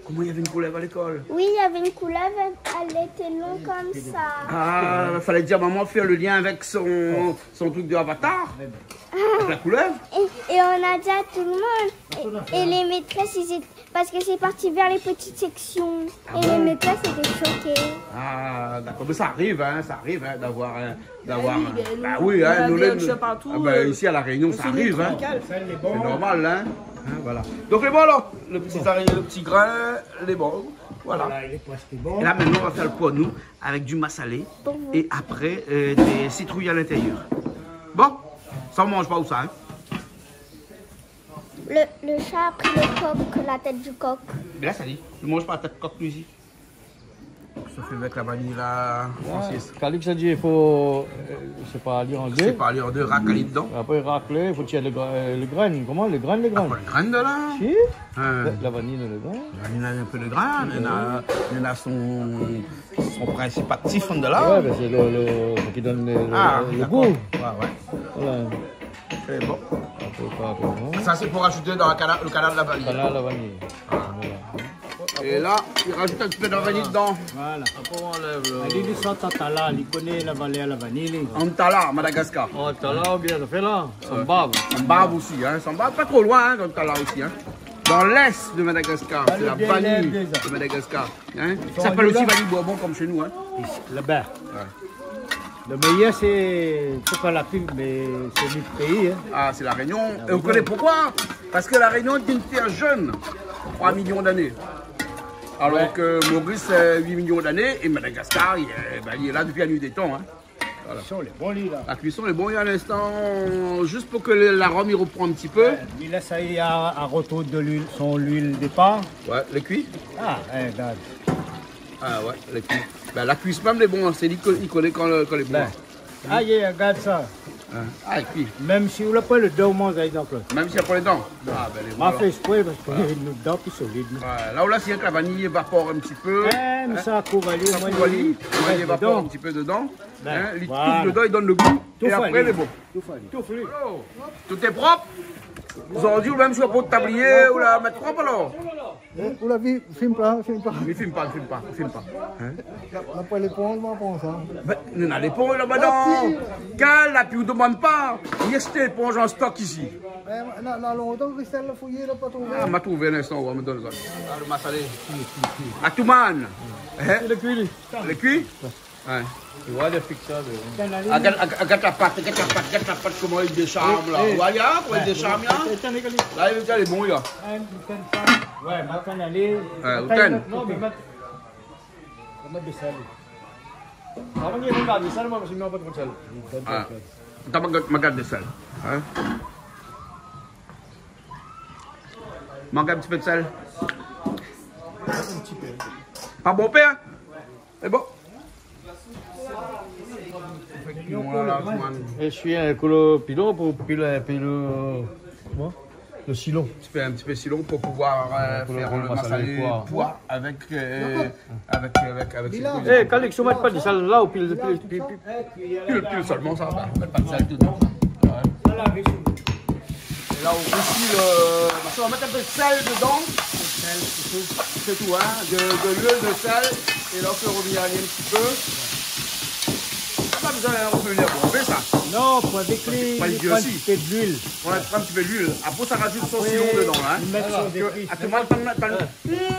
Koman, navé in koulèv a lékol ? Oui, navé in koulèv, èl lété long konmsa. Ah, falé dir momon fé le lien avèk son, son truk de Avatar. Avèk la koulèv. É, é nou la di a tout le moun. É, é lé métrès, i zét-, parske sé parti vèr lé ti séksion. Ah bon ? É lé métrès lété shoké. Ah, dakor. Mé sa ariv, in, sa ariv, in, d'avoir, in, d'avoir, in. Ba oui, in, nou, nou, nou, ah ba, isi a La Rényon, sa ariv, in. Sé normal, in. In, voilà. Donk, lé bon, alor. Le ti zari-, le ti grin, lé bon. Voilà. Voilà, lé prèsk bon. É la, mintnan, nou va fé le pou nou avèk du masalé. Bon. É apré, euh, dé sitrouy a l'intérieur. Bon, sa, ou manz pa ou sa, in ? Le, le sha la pri le kok, la tèt du kok. Mé la, sa di, li manz pa la tèt kok, li, isi. Sa fé avèk la vaniy la, Francis. Kalix la di, i fo, euh, séparé an dé. Séparé an dé, rak ali dedan. Apré, raklé, i fo tir le gra-, euh, le grin. Koman, le grin, le grin ? Ah, pa le grin dedan la. Si. In. La, la vaniy dan le grin. La vaniy na in pé de grin, mé na, mé na son, son prinsip aktif dedan la. Ouais, mé sé le, le, sak i donn le, le, le gou. Ah, dakor. Ouais, ouais. Voilà. Sé bon. Apré, pa, apré, non ? Sa, sé pou rajout dan le kana-, le kana la vaniy. Kana la vaniy. Ah. Voilà. É la, i rajout in ti pé de vaniy dedan. Voilà. Apré, ou anlèv le... Ali, li sort Antala, li koné la valèr la vaniy, li. Antala, Madagascar. Antala, oubien, sa fé la. San Bav. San Bav osi, in. San Bav, pa tro loin, in, d'Antala osi, in. Dan lès de Madagascar, sé la vaniy de Madagascar. In ? I apèl osi vaniy Bourbon, konm shé nou, in. Isi, laba. Ouais. Le méyèr, sé, sé pa la pib, mé sé nout péi, in. Ah, sé La Rényon. La Rényon. É ou koné poukoué ? Parske La Rényon lé in tèr jeune, troi milion d'ané. Alor ke Maurice, euh, uit milion d'ané, é Madagascar, li, euh, ba, li lé la dopi la nuit des temps, in. Voilà. La kuison lé bon, li, la. La kuison lé bon, li, a linstan, zis pou ke le, larom i ropran in ti pé. Ouais, li lès ali a, a rotour de luil, son luil dépar. Ouais, lé kui. Ah, in, gard. Ah ouais, lé kui. Bin, la kuis mèm lé bon, in. Sé li ke, li koné kan, kan lé bon. Bin. Ah, yé, gard sa. In. Ah, lé kui. Mèm si ou la pa le dan, ou manz ali dan. Mèm si na pa le dan. Ah, bin, lé bon, alor. Ma fé ésprè parske nout dan pli solid, non ? Ouais, la, ou la, si avèk la vaniy i évapor in ti pé. Eh, mé sa, kou vali, sa, moin, kou vali, li, moin, li évapor dedan. In ti pé dedan. Bin, in, li toush dedan, li donn le gou. Voilà. É apré, lé bon. Touf ali. Touf ali. Oh, tout lé prop. Zordi, ou mèm si ou la pa tablié, ou la mèt prop, alor. Eh, ou la vi, film pa, film pa. Mé film pa, film pa, film pa. In ? Na, na pa léponz, moin, pran sa. Bin, nou na léponz laba, non ? La pi. Kèl la pi, ou demann pa. Néna léponz an stok isi. Eh, na, na lontan Christelle la fouyé, la pa trouvé. Ah, ma trouvé in instan, ou va me donn sa. Ah, le masalé. Atoumane. In ? Lé kui, li. Lé kui ? Ouais. Tu vois, les fixages, euh. Ah, gard, gard, gard la pat, gard la pat, gard la pat, koman li désharm, la. Eh, eh. Ou voi, la, koman li désharm, la. Ouais, ouais, ouais. La, li lé bon, la. Ouais, mé kan alé, ouais, ou atann, tann. Non, mé mèt, mèt de sèl. Ah, ou va gard de sèl, moin, parske mi mèt pa tro de sèl. Ah. Atann, ma gard, ma gard de sèl. In ? Ma gard in ti pé de sèl. In ti pé. Pa bonpé, in ? É bon. Voilà, Ousmane. Essuie in kou le pilon pou pil in pé le, koman ? Le silon. In ti pé, in ti pé silon pou pouvoir, euh, fé le masalé poi avèk, euh, avèk, avèk, avèk... Mé la, eh, Calix, ou mèt pa de sèl la, ou pil, pil, pil, pil. Pil, pil solman sa, ba, mèt pa de sèl dedan. Ouais. É la, ou rousi le, parske ou va mèt in pé de sèl dedan. Sèl, sé tou. Sé tou, in. De, de luil, de sèl. É la, ou fé rovnir ali in ti pé. Pa bezoin rovnir bonpé, sa. Non, pou avèk lé, pran in ti pé de luil. Ouais, pran in ti pé de luil. Apré, sa rajout son silon dedan, in. Apré, ou mèt son zépis. Parske, atann, atann, atann.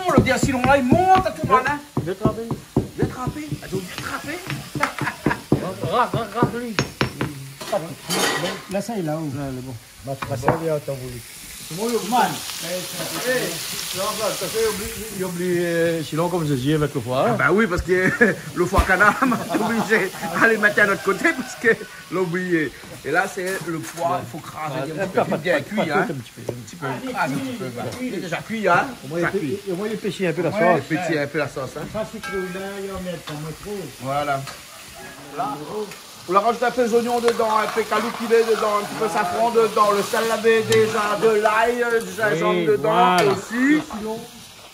Oh, le dé silon la, li mont, atann, in. Bien trapé. Bien trapé. Atann, bien trapé. Rak, rak, rak, li. La, sa lé la, oh. La, lé bon. Ma, ma sèr, li atann pou li. Sé bon, Lukman. Eh, non, sa, sa fé oubli, oubli, euh, silon konm zézié avèk le foi, in. Ah, ba oui, parske le foi kanar, ma oblizé alé mèt in not koté parske la obliyé. É la, sé le foi, i fo krazé in ti pé. Bien kui, in. In ti pé, in ti pé. Kraz in ti pé, ba. Lé déza kui, in. Déza kui. Omoin, li pé, li pé in pé la sos. Omoin, li pé in pé la sos, in. Sa, sé ke la, li anmèrd pa moin tro. Voilà. La, ou la rajout in pé zoignon dedan, in pé kaloupilé dedan, in ti pé safran dedan, le sèl lavé déza, de lay, euh, du zinzanm dedan osi. Oui, voilà.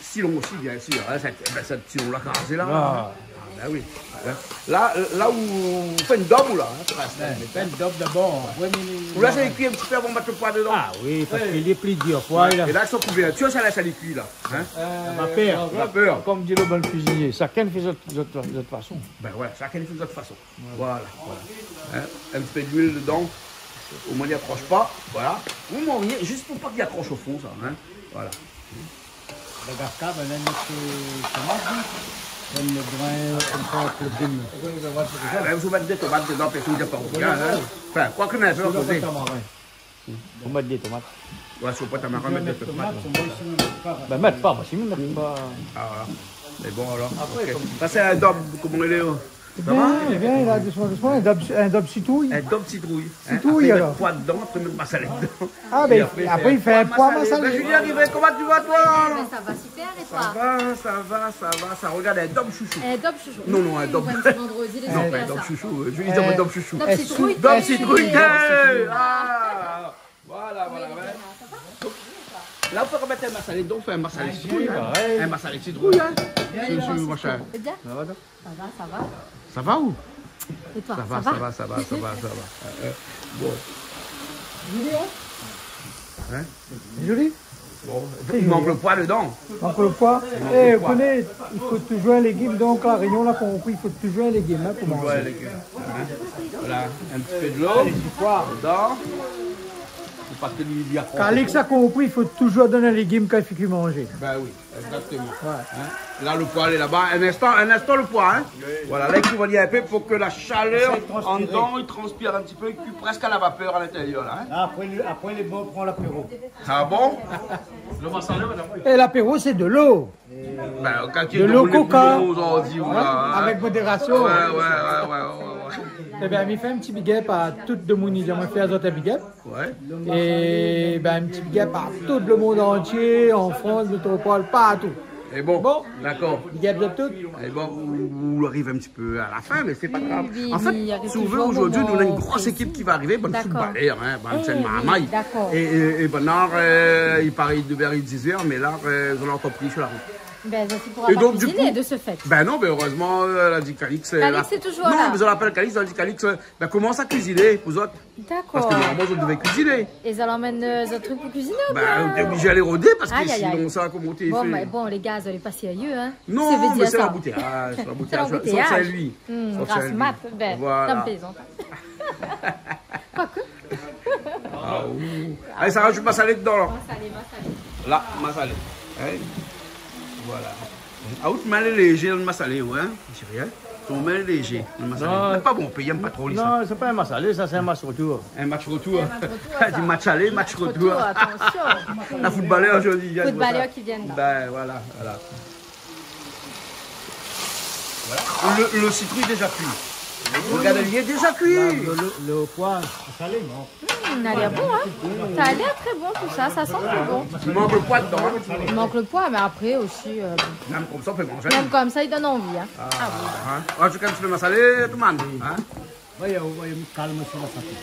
Silon osi, bien sir, in, sèt, bin, sèt silon la krazé la. Ah. Ah, bin, Ah oui. Hein. La, la ou fé in dob ou la, hein, prèsk. Ouais, fé in dob dabor. Ouais, mé, mé, ou lès ali kui in ti pé avan mèt lo poi dedan. Ah oui, parske li lé pli dir, poi, la. É la, son kouvèrtir, sa lès ali kui la. Hein ? Euh, la vapèr. La vapèr. Konm di lo bon kuizinié, shakinn i fé zot, zot, zot fason. Ben ouais, shakinn i fé zot fason. Voilà, voilà. Hein, in ti pé d'luil dedan. Omoin li akrosh pa. Voilà. Ou mèt rienk, zis pou pa li akrosh o fon, sa, hein. Voilà. Madagascar, ben, la, nou mèt tomat, hein. Nou mèt grin, konmsa, pou lo vin. Ah, ben, ou mèt dé tomat dedan, pèrsone i di pa ou, hein. Anfin, koi ke nou fé, nou fé. Ou mèt dé tomat. Ouais, si ou pé tamarin, mèt dé tomat. Ben, mèt pa, moin, si mi mèt pa. Ah, voilà. Mé bon, alor, OK. Sa, sé in dob, koman i lé, oh ? Sa va ? Bien, bien, la, dousman, dousman, in dob, in dob sitrouy. In dob sitrouy, hein. Sitrouy, alor. Apré, mèt poi dedan, apré, mèt masalé dedan. Ah, ben, apré, i fé in poi masalé. Ben, Julie, arivé, koman i lé, toi ? Ben, sa va super, é toi ? Sa va, sa va, sa va, sa. Regard, in dob shoushou. In dob shoushou. Non, non, in dob. Oui, ouais, sé vandrodi, lé super, sa. Non, pa in dob shoushou. Julie, in dob shoushou. Dob sitrouy. Dob sitrouy. Ah. Voilà, voilà, ouais. La, ou pé remèt in masalé dedan, fé in masalé sitrouy, hein. Ah, oui, parèy. In masalé sitrouy, hein. Bien, bien, bien. Sa va, sa va ? Sa va, ou ? É toi, sa va ? Sa va, sa va, sa va, sa va. Euh, euh, bon. Joli, hein ? Hein ? Joli. Bon, i mank lo poi dedan. I mank lo poi. I mank lo poi. Eh, ou koné, i fo touzour in légim, donk La Rényon la konpri, i fo touzour in légim, hein, pou manzé. Touzour in légim, hein. Voilà, in ti pé dolo dedan. Fo pa ke li, li akrosh. Calix la konpri, i fo touzour donn in légim kan i fé kui manzé. Ben oui, exactement. Ouais. Hein ? La, lo poi lé laba. In instan, in instan, lo poi, hein. Oui. Voilà, la, i fo in pé pou ke la shalèr andan i transpir in ti pé, i kui prèsk a la vapèr a l'intérieur, la, hein. La, apré, lo, apré, lé bon, pran lapéro. Ah bon ? Lo masalé, madame, oui. É lapéro, sé dolo. Ben, kan i dolo, dolo, koka. Zordi, voilà, hein. Avèk modérasion. Ouais, ouais, ouais. Eh ben, mi fé in ti big up a tout demoun, i di amoin fé azot in big up. Ouais. É ben, in ti big up a tout lo mond antié, an Frans, métropol, partou. É bon, bon, dakor. Big up a tout. É bon, ou, ou ariv in ti pé a la fin, mé sé pa grav. Oui, oui, oui, i ariv touzour in moman pou fini. An fèt, si ou vé, zordi, nou néna in gro ékip ki va arivé, bann footballeur, hein, bann marmay. Eh oui, dakor. É, é, é banna, euh, i paré, i devé ariv dizèr, mé la, euh, zot la ankor pri si la rout. Ben, zot i poura pa kuiziné, de ce fait. É donk, du coup, ben non, ben, erezman, euh, la di Calix, euh, Calix lé touzour la. Non, mé zot la apèl Calix, la di Calix, euh, ben, komans a kuiziné pou zot. Dakor. Parske normalman, zot i devé kuiziné. É zot i amenn, euh, zot truk pou kuiziné, oubien ? Ben, ou lé oblizé alé rodé, parske sinon, sa, koman ou fé ? Aïe, aïe, aïe. Bon, mé bon, lé gars, lé pa sérié, hein. Non, mé sé lanboutéyaz. Sé lanboutéyaz. Sa, sa, sa, sa, sa, sa. Voilà. Gras mat, ben, sa mi plézant. Koiké. Ah, ou. Alé, sa rajout masalé dedan, la. Masalé, masalé. La, masalé. Hein ? Voilà. Ah, out min lé lézé dan lo masalé, ouais, hein ? Sé rien. Ton min lé lézé dan lo masalé. Non. Mé pa bon, péi, i èm pa tro, li, sa. Non, sé pa in masalé, sa, sé in match retour. In match retour. In match retour, sa. Di match alé, match retour. Match retour, atansion. La footballeur, zordi, i gingn pou sa. Footballeur ki vien la. Ben, voilà, voilà. Voilà. Lo, lo sitrouy lé déza kui. Regard, li lé déza kui. La, lo, lo, lo poi, sa lé bon. Hmm, sa la lèr bon, hein. Sa la lèr tré bon, tousa. Sa i san tré bon. I mank lo poi dedan, hein. I mank lo poi, mé apré osi, euh, bon. Mèm konmsa, ou pé manzé. Mèm konmsa, i donn anvi, hein. Ah, oui. Hein. An tou ka, in ti pé masalé, tout moun, hein. Voyé, voyé, kalm si la santé.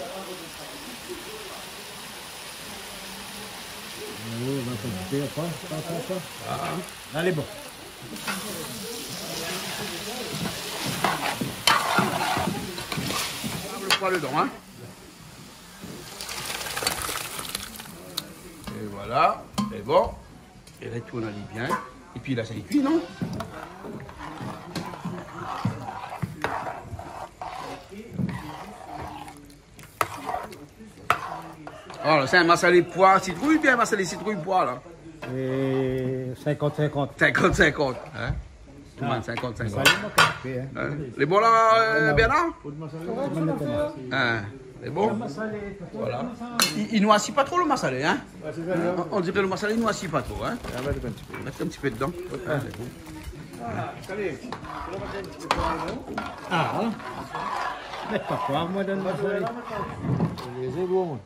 Oui, va pa kouté, pa, pa, pa, pa. Ah. Alé, bon. Lo poi dedan, hein. É voilà, sé bon. É la, tourn ali bien. Épi la, sa i kui, non ? Alor, sé in masalé poi sitrouy oubien in masalé sitrouy poi, la ? Euh, sinkant sinkant. Sinkant sinkant, hein ? Tout moun, sinkant sinkant. Masalé, moin, kan mèm, hein. Hein ? Lé bon, la, euh, Bernard ? Hein, lé bon ? Voilà. I, i noirsi pa tro, lo masalé, hein ? Ouais, sé sa, hein. On, on diré lo masalé i noirsi pa tro, hein ? Ah, mèt in ti pé. Mèt in ti pé dedan. Hein, lé bon. Ah, hein. Mèt pa poiv, moin, dan lo masalé. Lé zé, bon.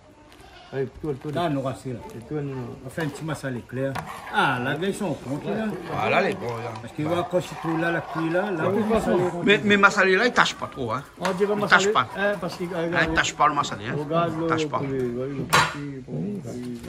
Alé, tourn, tourn. La, nou rasir la. Tourn, non. Nou fé in ti masalé klèr. Ah, la, gard son kont, la. Voilà, lé bon, la. Parske ou voi, kan sé tou la, la kui la, la, oui, masalé. Mé, mé masalé la, i tash pa tro, hein. I tash pa. Hein, parske, euh, i tash pa lo masalé, hein. Regard lo poulé, oui, lo poulé, oui.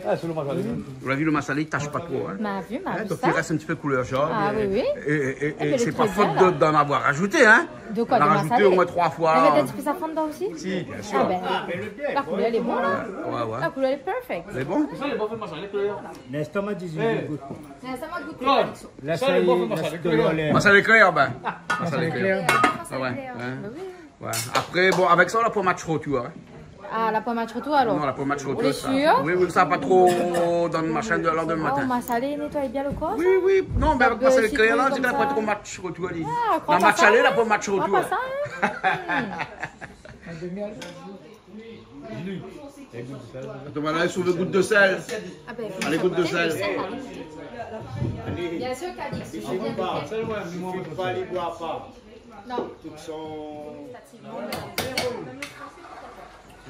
Ah, sé lo masalé, hein. Ou la vi, lo masalé i tash pa tro, hein. Ma vi, ma vi sa. Hein, donk i rès in ti pé koulèr jone. Ah, oui, oui. É, é, é sé pa fot de, d'en avoir rajouté, hein. De koi, de masalé ? Ou la rajouté omoin troi foi. Ou la mèt in ti pé safran dedan osi ? Si, bien sir. Ah bin, la koulèr lé bon, la. Ouais, ouais. La koulèr lé parfait. Lé bon ? Sa lé bon, fé masalé klèr. Linstan ma di, mi gout. Linstan ma gout. Claude, la, sa lé bon, fé masalé klèr. Masalé klèr, bin. Masalé klèr. Ah ouais, ouais. Ba oui. Ouais. Apré, bon, avèk sa, la pwin match rotou, hein. Ah, la pwin match rotou, alor ? Non, la pwin match rotou, sa. Ou lé sir ? Oui, oui, sa pa tro dan lo machin de, landemin matin. Oh, masalé, nétoy bien lo kor, sa ? Oui, oui. Non, mé avèk masalé klèr la, mi di la pwin tro match rotou, ali. Ah, kroi pa sa, hein ? La match alé, la pwin match rotou, hein. Kroi pa sa, hein ? Hmm. Atann, voilà, si ou vé gout de sèl. Ah bin, alé, gout de sèl. Bien sir, Calix, si je viens de... Sèl, ouais, mé moin, moin, moin. Non. Tout son...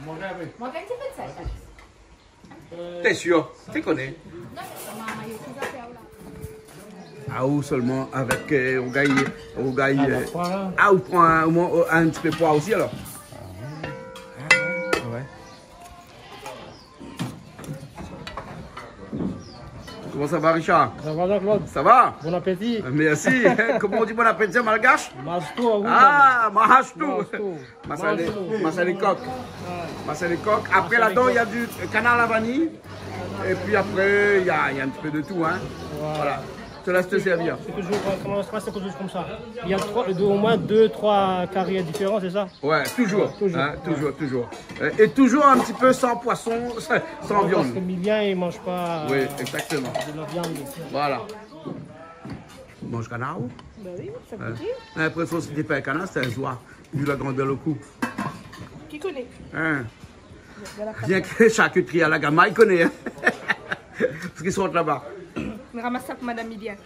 Mank in ti pé de sèl. T'es sûr ? Té koné. Ah, ou sèlman avèk, euh, ou gingn, ou gingn, euh, ah, ou pran in, ou pran in, in ti pé poi osi, alor. Ah ouais. Koman sa va, Richard ? Sa va, Jean-Claude ? Sa va ? Bon apéti. Mèrsi. Koman i di bon apéti an malgash ? Masto a ou. Ah, masto. Masto. Masalé, masalé kok. Ouais. Masalé kok. Apré, ladan, néna di kanar la vaniy. Épi apré, néna, néna in ti pé de tou, hein. Voilà. Voilà. Je te laisse te servir. C'est toujours, euh, comment ça se passe, c'est toujours comme ça. Il y a trois, deux, au moins deux, trois carrières différentes, c'est ça ? Ouais, toujours. Toujours. Hein, toujours, toujours. Euh, et toujours un petit peu sans poisson, sans viande. Parce que Milien, il mange pas, euh, de la viande. Oui, exactement. Voilà. Ou manz kanar, ou ? Ba oui, sa gout. Hein ? Linprésion sété pa in kanar, sété in zoi. Vu la grandèr lo kou. Ki koné ? Hein ? Rienk sharkitri a la gama, i koné, hein ? Parske i sort laba. Ramas sa pou Madam Milien.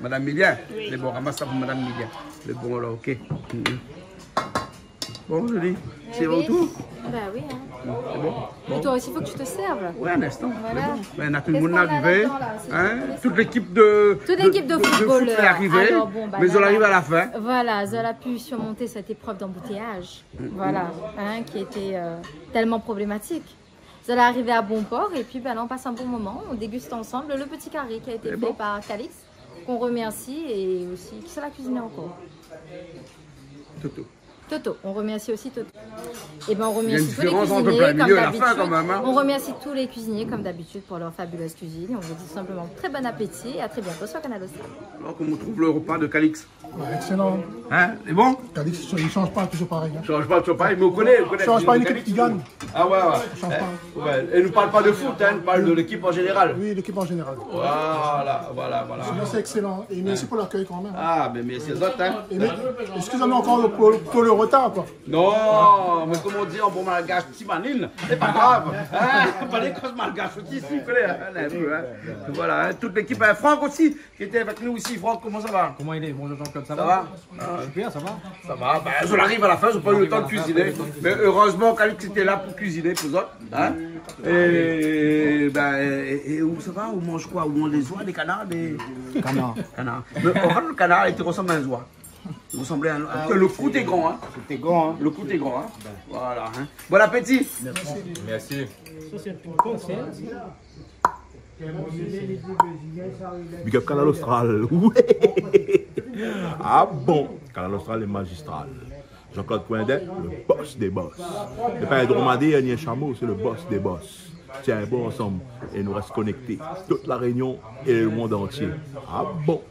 Madam Milien ? Oui. Sé bon, ramas sa pou Madam Milien. Sé bon, alor, ok. Mhm. Bon, Julie, sé bon, tout ? Ba oui, hein. Sé bon ? Bon. Et toi aussi, faut que tu te serves. Ouais, un instant. Voilà. Mé bon. Mé tout le monde lé arivé, hein. Tout l'équipe de, de, de foot lé arivé. Qu'est-ce qu'on a là-dedans, là ? C'est tout le... Mé zot la ariv a la fin. Alors, bon, bah, là, voilà, zot la pu surmonter cette épreuve d'embouteillage. Mm. Voilà, hein, qui était, euh, tellement problématique. Zot la arivé à bon port et puis, ben, là, on passe un bon moment, on déguste ensemble le petit carry qui a été fait par Calix, qu'on remercie et aussi, qui sera cuisiné encore ? Toto. Toto, on remercie aussi Toto. Eh ben, on remercie tous les cuisiniers, comme d'habitude. Il y a une différence entre plein milieu et la fin, quand même, hein. On remercie tous les cuisiniers, comme d'habitude, pour leur fabuleuse cuisine. Et on vous dit tout simplement très bon appétit et à très bientôt sur Kanal Austral. Alors, comment on trouve le repas de Calix ? Ouais, excellent. Hein ? C'est bon ? Calix, il change pas, toujours pareil, hein. Change pas, toujours pareil, mais on connaît, on connaît. Change pas une équipe qui gagne. Ah ouais, ouais. Change pas. Eh, ouais. Et nou parl pa de foot, hein, nou parl de l'équipe en général. Oui, l'équipe en général. Voilà, voilà, voilà. Sinon, c'est excellent. Et merci pour l'accueil quand même. Ah, ben, merci à toi, hein. Et mais, excusez-moi encore pour, pour le retard, quoi. Non, mé koman i di an bon malgash, ti manine, sé pa grav. Hein ? Pa de koz malgash osi, s'il vous plaît, hein, on a vu, hein. Voilà, hein, toute l'équipe, hein, Franck aussi, qui était avec nous ici. Franck, comment ça va ? Comment il est ? Bonjour Jean-Claude, ça va ? Ça va ? Ah. Super, ça va. Ça va, ben, zot la ariv a la fin, zot la pa u le tan de kuiziné. Mé erezman, Calix lété la pou kuiziné pou zot, hein. É, ben, é, é ou sa va ? Ou manz koi ? Ou manz dé zoi, dé kanar, dé... Kanar. Kanar. Mé an fèt, le kanar, li té resanm a in zoi. Li resanm a in, ah, le kou té gran, hein. Sété gran, hein. Le kou té gran, hein. Voilà, hein. Bon appétit. Merci. Merci. Big up Kanal Austral. Ouais. Ah bon, Kanal Austral lé mazistral. Jean-Claude Coindin, le boss des boss. Sé pa in dromadèr ni in shamo, sé le boss des boss. Tienbo ansanm é nou rès konèkté. Tout La Rényon é le mond antié. Ah bon.